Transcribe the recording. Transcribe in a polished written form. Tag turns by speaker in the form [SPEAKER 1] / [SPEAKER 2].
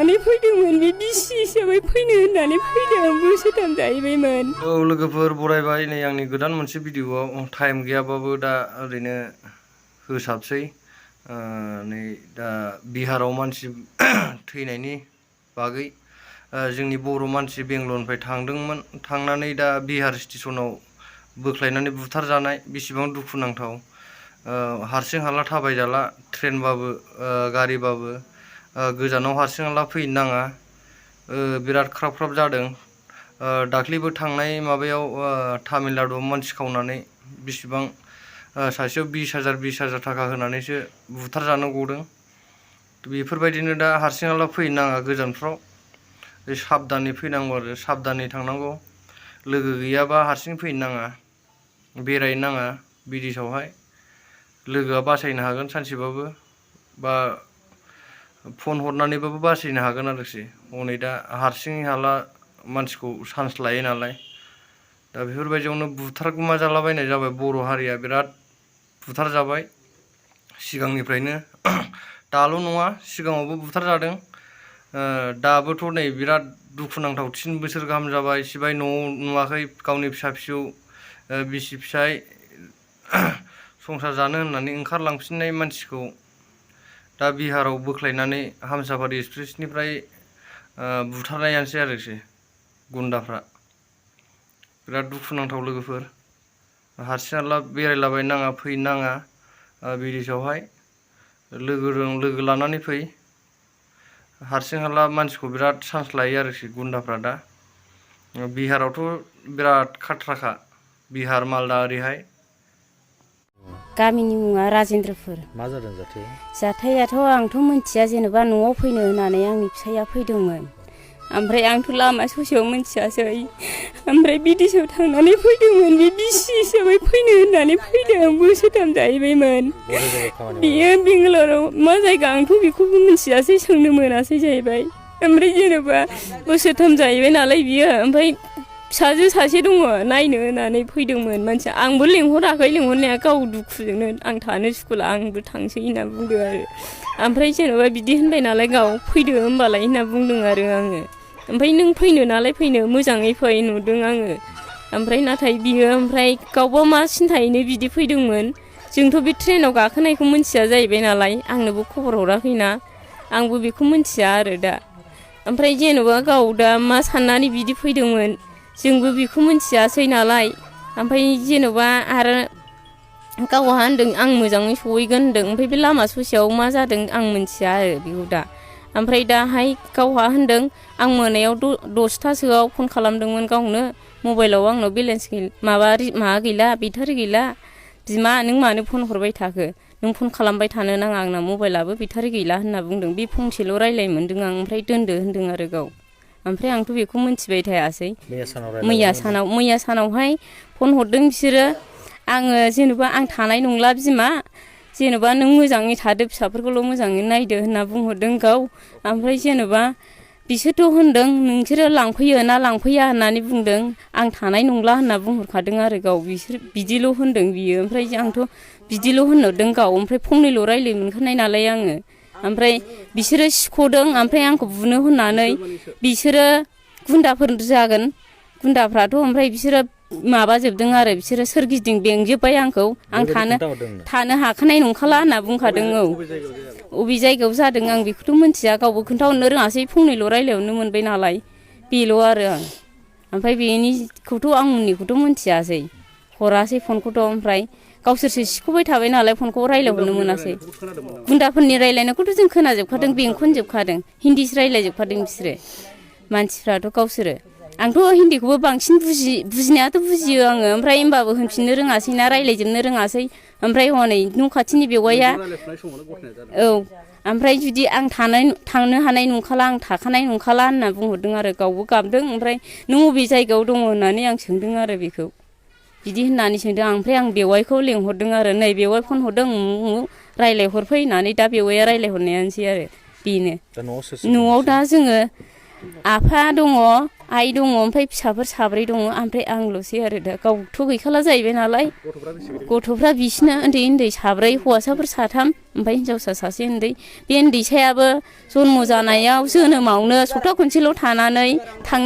[SPEAKER 1] थांनानै फैदोंमोन बे बिसि हिसाबै फैनो होननानै फैदों बोसोरथाम जाहैबायमोन।
[SPEAKER 2] औ लोगोफोर बरायबाय नै आंनि गोदान मोनसे भिडिअआव टाइम गैयाबाबो दा ओरैनो होसाबसै नै दा बिहाराव मानसि थैनायनि बागै जोंनि बर' मानसि बेंगलरनिफ्राय थांदोंमोन थांनानै दा बिहार स्टेसनाव बोख्लायनानै बुथारजानाय बेसेबां दुखुनांथाव हारसिं हाला थाबायजाला ट्रेनबाबो गारिबाबो गोजानाव हारसिं हाला फैनो नाङा बिराद ख्राब ख्राब जादों। दाख्लैबो थांनाय माबायाव तामिलनाडुआव मानसि खावनानै बेसेबां सासेयाव 20,000 थाखा होनानैसो बुथारजानो गदों। बेफोरबायदिनो दा हारसिं हाला फैनो नाङा गोजानफ्राव साबधानै फैनांगौ आरो साबधानै थांनांगौ लोगो गैयाबा हारसिं फैनो नाङा बेरायनो नाङा बिदेशआवहाय लोगोआ बासायनो हागोन सानसेबाबो बा फन हरनानैबाबो बासायनो हागोन आरोखि हनै दा हारसिं हाला मानसिखौ चान्स लायो नालाय दा बेफोरबायदियावनो बुथारगोमा जालाबायनाय जाबाय बर' हारिया बिराद बुथार जाबाय सिगांनिफ्रायनो दाल' नङा सिगाङावबो बुथार जादों दाबोथ' नै बिराद दुखुनांथाव 3 बोसोर गाहाम जाबाय सिबाय न'आव नुवाखै गावनि फिसा फिसौ बिसि फिसाय संसार जानो होननानै ओंखारलांफिननाय मानसिखौ दा बिहाराव बोख्लायनानै हामसाफारि एक्सप्रेसनिफ्राय बुथारनायानोसै आरोखि गुन्दाफ्रा बिराद दुखुनांथाव लोगोफोर हारसिं हाला बेरायलाबायनो नाङा फैनो नाङा बिदेशआवहाय लोगो लानानै फै हारसिं हाला मानसिखौ बिराद चान्स लायो आरोखि गुन्दाफ्रा दा बिहारावथ' बिराद खाथ्राखा बिहार मालदा ओरैहाय।
[SPEAKER 1] गामिनि मुङा राजेन्द्रपुर।
[SPEAKER 3] मा जादों जाथाया?
[SPEAKER 1] जाथायाथ' आंथ' मिथिया जेनेबा न'आव फैनो होननानै आंनि फिसाइया फैदोंमोन ओमफ्राय आंथ' लामा ससेयाव मिथियासै ओमफ्राय बिदेशआव थांनानै फैदोंमोन बे बिसि हिसाबै फैनो होननानै फैदों बोसोरथाम जाहैबायमोन। बियो बेंगालराव मा जायगा आंथ' बेखौबो मिथियासै सोंनो मोनासै जाहैबाय ओमफ्राय जेनेबा बोसोरथाम जाहैबाय नालाय बियो ओमफ्राय फिसाजो सासे दङ नायनो होननानै फैदोंमोन मानसिया आंबो लेंहराखै लेंहरनाया गाव दुखुजोंनो आं थानो सुखुला आंबो थांसै होनना बुंदों आरो ओमफ्राय जेनेबा बिदि होनबाय नालाय गाव फैदो होनबालाय होनना बुंदों आरो आङो ओमफ्राय नों फैनो नालाय फैनो मोजाङै फै नुदों आङो ओमफ्राय नाथाय बियो ओमफ्राय गावबा मा सिन्थायैनो बिदि फैदोंमोन जोंथ' बे ट्रेनाव गाखोनायखौ मिथिया जाहैबाय नालाय आंनोबो खबर हराखैना आंबो बेखौ मिथिया आरो दा ओमफ्राय जेनेबा गाव दा मा साननानै बिदि फैदोंमोन जोंबो बेखौ मिथियासै नालाय ओमफ्राय जेनेबा आरो गावहा होनदों आं मोजाङै सहैगोन होनदों ओमफ्राय बे लामा ससेयाव मा जादों आं मिथिया आरो बेखौ दा ओमफ्राय दाहाय गावहा होनदों आं मोनायाव 10थासोआव फन खालामदोंमोन गावनो मबाइलाव आंनाव बेलेन्स माबा गैला बेटारि गैला बिमा नों मानो फन हरबाय थाखो नों फन खालामबाय थानो नाङा आंना मबाइलाबो बेटारि गैला होनना बुंदों बे फंसेल' रायलाय मोन्दों आं ओमफ्राय दोनदो होनदों आरो गाव ओमफ्राय आंथ' बेखौ मिथिबाय थायासै मैया सानावहाय फन हरदों बिसोरो आङो जेनेबा आं थानाय नंला बिमा जेनेबा नों मोजाङै थादो फिसाफोरखौल' मोजाङै नायदो होनना बुंहरदों गाव ओमफ्राय जेनेबा बिसोरथ' होनदों नोंसोरो लांफैयो ना लांफैया होननानै बुंदों आं थानाय नंला होनना बुंहरखादों आरो गाव बिसोर बिदिल' होनदों बियो ओमफ्राय आंथ' बिदिल' होनहरदों गाव ओमफ्राय फंनैल' रायलाय मोनखानाय नालाय आङो ओमफ्राय बिसोरो सिख'दों ओमफ्राय आंखौ बुनो होननानै बिसोरो गुन्दाफोर जागोन गुन्दाफ्राथ' ओमफ्राय बिसोरो माबाजोबदों आरो बिसोरो सोरगिदिं बेंजोब्बाय आंखौ आं थानो हाखानाय नंखाला होनना बुंखादों औ अबे जायगायाव जादों आं बेखौथ' मिथिया गावबो खोन्थाहरनो रोङासै फंनैल' रायलायहरनो मोनबाय नालाय बेल' आरो आं ओमफ्राय बेनिखौथ' आं उननिखौथ' मिथियासै हरासै फनखौथ' ओमफ्राय गावसोरसो सिख'बाय थाबाय नालाय फनखौ रायलायहरनो मोनासै गुन्दाफोरनि रायलायनायखौथ' जों खोनाजोबखादों बेंखनजोबखादों हिन्दीसो रायलायजोबखादों बिसोरो मानसिफ्राथ' गावसोरो आंथ' हिन्दीखौबो बांसिन बुजिनायाथ' बुजियो आङो ओमफ्राय होमबाबो होनफिननो रोङासै ना रायलायजोबनो रोङासै ओमफ्राय हनै न' खाथिनि बेवाइया औ ओमफ्राय जुदि आं थांनो हानाय नंखाला आं थाखानाय नंखाला होनना बुंहरदों आरो गावबो गाबदों ओमफ्राय नों अबे जायगायाव दङ होननानै आं सोंदों आरो बेखौ बिदि होननानै सोंदों आं ओमफ्राय आं बेवाइखौ लेंहरदों आरो नै बेवाइ फन हरदों रायलायहरफै होननानै दा बेवाइया रायलायहरनायानोसै आरो बेनो न'आव दा जोङो आफा दङ आइ दङ ओमफ्राय फिसाफोर 3 दङ ओमफ्राय आंल'सै आरो दा गावथ' गैखाला जाहैबाय नालाय गथ'फ्रा बिसिना उन्दै 4 हौवासाफोर 3 ओमफ्राय हिनजावसा सासे उन्दै बे उन्दैसायाबो जन्म जानायाव जोनोमावनो सप्ता खनसेल' थानानै थांनाय